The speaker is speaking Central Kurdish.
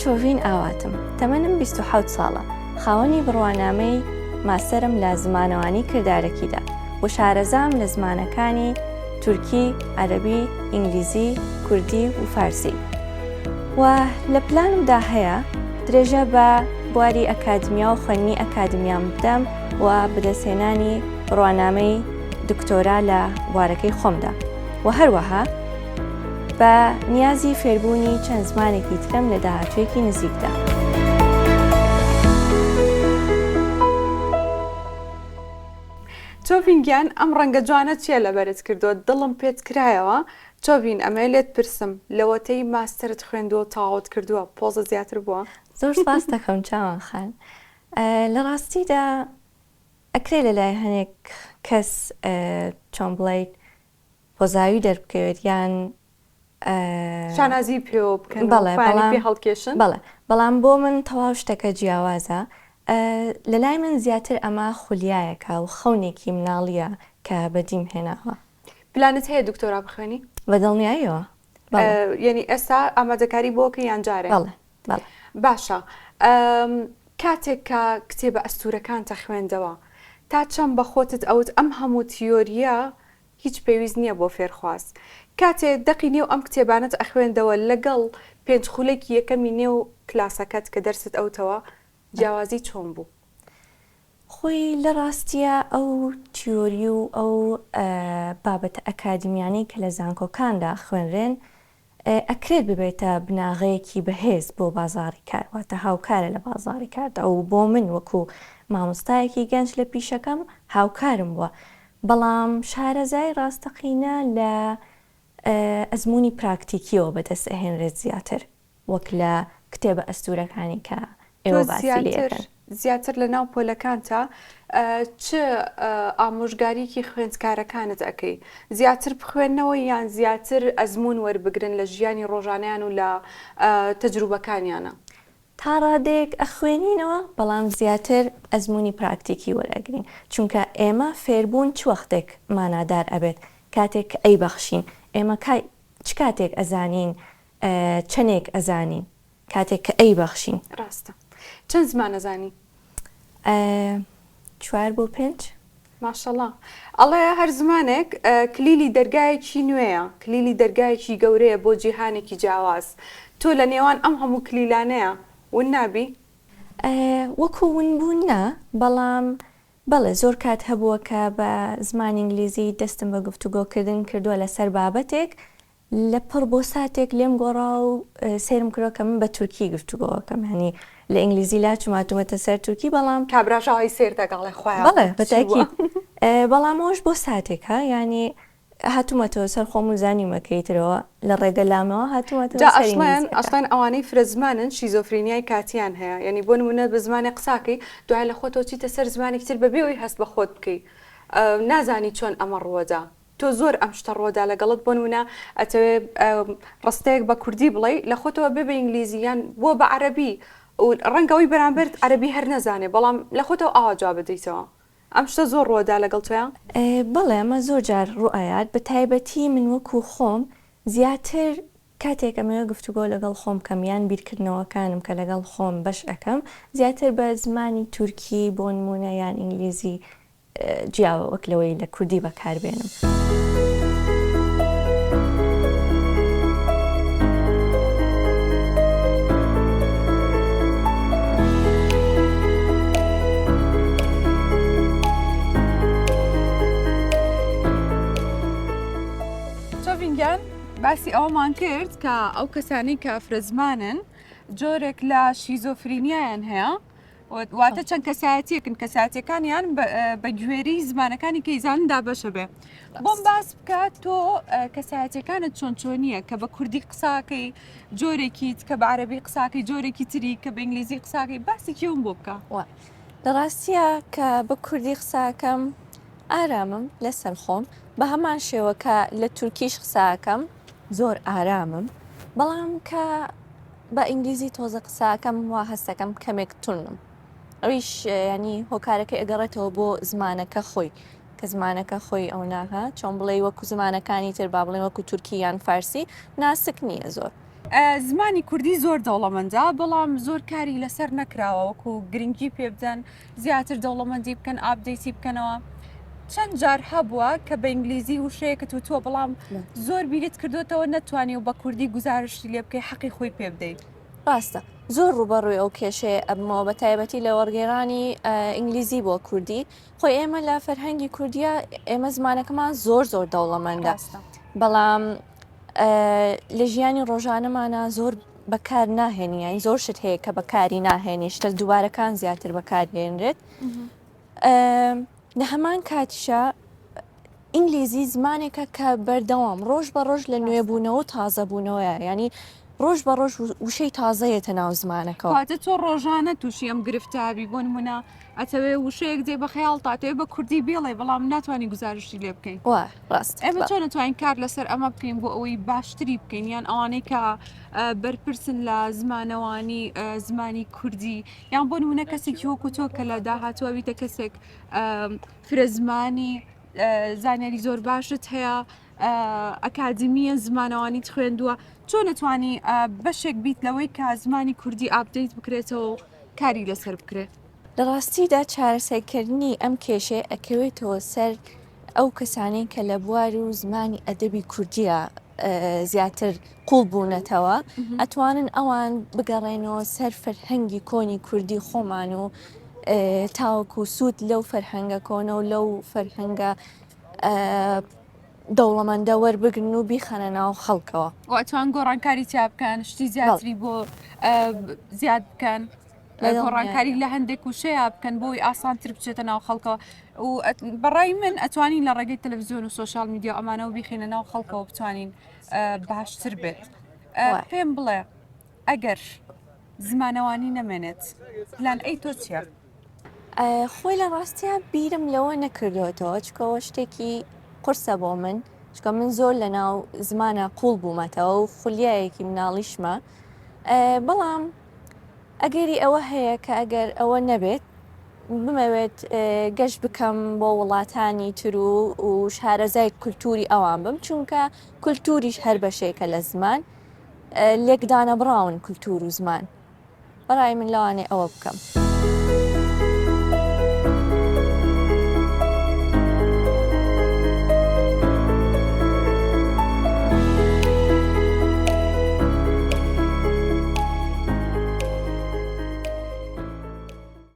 چۆڤین ئاواتم، تەمەنم 27 ساڵە، خاوەنی بڕوانامەی ماستەرم لە زمانەوانی کردارەکیدا و شارەزام لە زمانەکانی تورکی، عەرەبی، ئینگلیزی، کوردی و فارسی و لە پلانمدا هەیە درێژە بە بواری ئەکادمیا و خوێندنی ئەکادمیام بدەم و بەدەستهێنانی بڕوانامەی دکتۆرا لە بوارەکەی خۆمدا و هەروەها بە نیازی فێربوونی چەند زمانێکی ترم لە داهاتوویەکی نزیکدا. چۆڤین گیان ئەم ڕەنگە جوانە چیە لەبەرت کردووە دڵم پێت کرایەوە چۆڤین ئەمەوێ لێت پرسم لەوەتەی ماستەرت خوێندووە و تەواوت کردووە پۆزت زیاتر بووە؟ زۆر سپاست دەکەم چاوان خان لە ڕاستیدا ئەکرێ لەلای هەنێک کەس چۆن بڵێیت پۆزاوی دەربکەوێت یان شانازی پێوە بکەن و بەڵێ خۆیانی بەڵام پێ هەڵکێشن؟ بەڵێ بەڵام بۆ من تەواو شتەکە جیاوازە لە لای من زیاتر ئەمە خولیایەکە و خەونێکی مناڵییە کە بەدیم هێناوە. پلانت هەیە دکتۆرا بخوێنی؟ بە دڵنیاییەوە بەڵێ. یەنی ئێستا ئامادەکاری بۆ ئەکەی یان جارێ؟ بەڵێ بەڵێ. باشە کاتێک کە کتێبە ئەستوورەکانتە خوێندەوە تا چەند بە خۆتت ئەوت ئەم هەموو تیۆرییە هیچ پێویست نییە بۆ فێرخواز. کاتێ دەقی نێو ئەم کتێبانەت ئەخوێندەوە لەگەڵ پێنج خولەکی یەکەمی نێو کلاسەکەت کە دەرست ئەوتەوە جیاوازی چۆن بوو؟ خۆی لە ڕاستیا ئەو تیۆری و ئەو بابەتە ئەکادیمیانەی کە لە زانکۆکاندا ئەخوێنرێن ئەکرێت ببێتە بناغەیەکی بەهێز بۆ بازاڕی کار، واتە هاوکارە لە بازاڕی کاردا و بۆ من وەکو مامۆستایەکی گەنج لە پیشەکەم هاوکارم بووە، بەڵام شارەزای ڕاستەقینە لە ئەزموونی پراکتیکیەوە بەدەست ئەهێنرێت زیاتر. وەک لە کتێبە ئەستوورەکانی کە تۆ ئێوە باسی لێ زیاتر ئەکەن. زیاتر لە ناو پۆلەکانتا چ ئامۆژگاریەکی خوێندکارەکانت ئەکەی؟ زیاتر بخوێننەوە یان زیاتر ئەزموون وەربگرن لە ژیانی ڕۆژانەیان و لە تەجروبەکانیانا؟ تا ڕادەیەک ئەخوێنینەوە بەڵام زیاتر ئەزموونی پراکتیکی وەرئەگرین چونکە ئێمە فێربوون چ وەختێک مانادار ئەبێت کاتێک کە ئەیبەخشین ئێمە کای چ کاتێک ئەزانین چەنێک ئەزانین کاتێک کە ئەیبەخشین. ڕاستە. چەند زمان ئەزانی؟ چوار بۆ پێنج. ماشەڵا. ئەڵێ هەر زمانێک کلیلی دەرگایەکی نوێیە، کلیلی دەرگایەکی گەورەیە بۆ جیهانێکی جیاواز. تۆ لە نێوان ئەم هەموو کلیلانەیا ون نابی؟ وەکوو ونبوون نا، بەڵام بەڵێ زۆر کات هەبووە کە بە زمانی ئینگلیزی دەستم بە گفتوگۆکردن کردووە لەسەر بابەتێک، لە پڕ بۆ ساتێک لێم گۆڕا و سەیرم کردوە کە من بە تورکی گفتوگۆ ئەکەم یانی لە ئینگلیزی لاچوم هاتوومەتە سەر تورکی بەڵام کابراش ئاوای سەیر دەکا ئەڵێ خوایە بەڵێ بە چی بووە؟ تەئکید بەڵام ئەوەش بۆ ساتێکە یانی هاتوومەتەوە سەر خۆم و زانیومە کە ئیترەوە لە ڕێگە لامەوە هاتوومەتەوە جا سەر ئەشڵێن ئینگلیزیەکە. ئەشڵێن ئەوانەی فرە زمانن شیزۆفرینیای کاتیان هەیە یانی بۆ نموونە بە زمانێک قساکەی دوای لە خۆتەوە چیتە سەر زمانێکی تر بەبێ ئەوەی هەست بە خۆت بکەی نازانی چۆن ئەمە ڕووەدا. تۆ زۆر ئەم شتە ڕوەدا لەگەڵت بۆ نمونە ئەتەوێ ڕستەیەک بە کوردی بڵێی لە خۆتەوە بێ بە ئینگلیزی یان بۆ بە عەرەبی و ڕەنگە ئەوی بەرامبەرت عەرەبی هەر نەزانێ بەڵام لە خۆتەوە ئاوا جواب ئەدەیتەوە ئەم شتە زۆر ڕوەدا لەگەڵ تۆیا؟ بەڵێ ئەمە زۆر جار ڕوئەیات بە تایبەتی من وەکو خۆم زیاتر کاتێک ئەمەوێ گفتوگۆ لەگەڵ خۆم بکەم یان بیرکردنەوەکانم کە لەگەڵ خۆم بەش ئەکەم زیاتر بە زمانی تورکی بۆ نمونە یان ئینگلیزی جیاوە وەک لەوەی لە کوردی بەکار بێنم. چۆڤین گیان باسی ئەوەمان کرد کە ئەو کەسانەی کە فرەزمانن جۆرێک لە شیزۆفرینیایان هەیە واتە چەند کەسایەتیەکن کەساتیەکانیان بە گوێری زمانەکانی کەیزانن دابەشە بێ بۆم باس بکە تۆ کەسایەتەکانت چۆن چۆنیە کە بە کوردی قساکەی جۆرێکیت کە بە عەربی قساکەی جۆرێکی تری کە بە ئینگلیزی قساکەی باسی کێوم بۆ بکە لە ڕاستیە کە بە کوردی قساکەم ئارامم لەسەر خۆم بە هەمان شێوە کە لە تورکیش قساکەم زۆر ئارامم بەڵام کە بە ئینگلیزی تۆزە قسە ئەکەم وا هەستەکەم کەمێک توندم ئەویش ینی هۆکارەکەی ئەگەڕێتەوە بۆ زمانەکە خۆی کە زمانەکە خۆی ئەو ناها چۆن بڵێ وەکو زمانەکانی تر با بڵێ وەکو تورکی یان فارسی ناسک نییە زۆر. زمانی کوردی زۆر دەوڵەمەندە بەڵام زۆر کاری لەسەر نەکراوە وەکو گرنگی پێ بدەن زیاتر دەوڵەمەندی بکەن update ی بکەنەوە. چەند جار هەبووە کە بە ئینگلیزی وشەیەکت وتووە بەڵام زۆر بیرت کردوتەوە نەتوانی و بە کوردی گوزارشتی لێ بکەی حەقی خۆی پێ بدەیت. ڕاستە زۆر ڕووبەڕووی ئەو کێشەیە ئەبمەوە بە تایبەتی لە وەڕگێرانی ئینگلیزی بۆ کوردی خۆی ئێمە لە فەرهەنگی کوردیە ئێمە زمانەکەمان زۆر زۆر دەوڵەمەندە بەڵام لە ژیانی ڕۆژانەمانە زۆر بەکار ناهێنی یان زۆر شت هەیە کە بەکاری ناهێنی شتە دووبارەکان زیاتر بەکارهێنرێت لە هەمان کاتیشا ئینگلیزی زمانێکە کە بەردەوام ڕۆژ بە ڕۆژ لە نوێبوونەوە و تازەبوونەوەیە ینی ڕۆژ بە ڕۆژ وشەی تازەیەتە ناو زمانەکەەوە. کاتە تۆ ڕۆژانە تووشی ئەم گرفتابی بۆ نمونە ئەتەوێ وشەیەک دێ بە خەیاڵ تاتەوێ بە کوردی بێڵێ بەڵام ناتوانانی گوزارشتی لێ بکەین وا ڕاست ئێمە چۆن نتوانین کار لەسەر ئەمە بکەین بۆ ئەوەی باشتری بکەین یان ئەوانەی کە بەرپرسن لە زمانەوانی زمانی کوردی یان بۆ نمونە کەسێکی وەکو تۆ کە لە داهاتووە بیتە کەسێک فرە زمانی زانیاری زۆر باشت هەیە ئەکادمیە زمانەوانیت خوێندووە چۆن نەتوانی بەشێک بیت لەوەی کە زمانی کوردی update بکرێتەوە و کاری لەسەر بکرێت؟ لە ڕاستیدا چارەسەرکردنی ئەم کێشەیە ئەکەوێتەوە سەر ئەو کەسانەی کە لە بوار و زمانی ئەدەبی کوردیە زیاتر قوڵ بوونەتەوە ئەتوانن ئەوان بگەڕێنەوە سەر فەرهەنگی کۆنی کوردی خۆمان و تاوەکو سوود لەو فەرهەنگە کۆنە و لەو فەرهەنگە دەوڵەمەندە وەربگرن و بیخەنە ناو خەڵکەوە. واتوان گۆڕانکاری تیا بکەن شتی زیاتری بۆ زیاد بکەن. گۆڕانکاری لە هەندێک وشەیە بکەن بۆی ئاسانتر بچێتە ناو خەڵکەوە و بەڕای من ئەتوانین لە ڕێگەی تەلەڤزیۆن و social media ئەمانەوە بیخینە ناو خەڵکەوە بتوانین باشتر بێت پێم بڵێ ئەگەر زمانەوانی نەمێنێت پلان A تۆ چییە؟ خۆی لە ڕاستیا بیرم لەوە نەکردوێتەوە چکەوە شتێکی قورسە بۆ من چکە من زۆر لە ناو زمانە قوڵ بوومەتەوە و خولیایەکی مناڵیشمە بەڵام ئەگەری ئەوە هەیە کە ئەگەر ئەوە نەبێت بمەوێت گەشت بکەم بۆ وڵاتانی تر و و شارەزای کولتوری ئەوان بم چونکە کولتوریش هەر بەشێکە لە زمان لێکدانەبڕاون کولتور و زمان بەڕای من لەوانەیە ئەوە بکەم.